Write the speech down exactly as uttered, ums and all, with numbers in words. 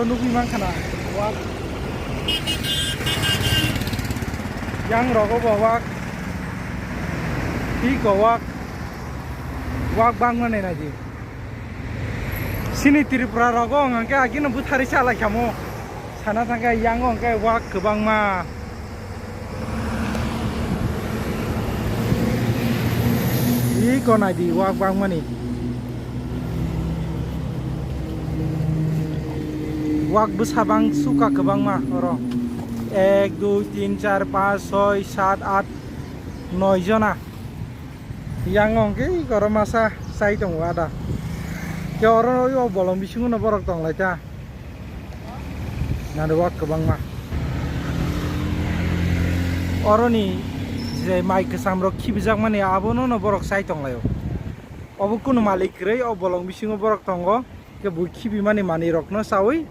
Nugwi mankha na wak. Yang rogo bo wak. Piko wak. Wak bangmani naidi. Sini Tripura rogo hwnkhe agino bwthari chalai khamo. Sana thangkhe yango hwnkhe wak kwbangma. Iko naidi wak bangmani. Wak bwsa bang suka kwbangma oro. Ek, dui, tin, char, panch, soi, sat, at, noi jona. Yang hwnkhe oro masa chai tongo ada. Khe oro o bolong bisingo no borok tong lai ta. Nari wak kwbangma. Oroni je mai kwcham rok khibijak mani abono no borok chai tong lai o. Obo kunu malik kwrwi o bolong bisingo borok tongo. Khe bo khibimani manwi rokno chawi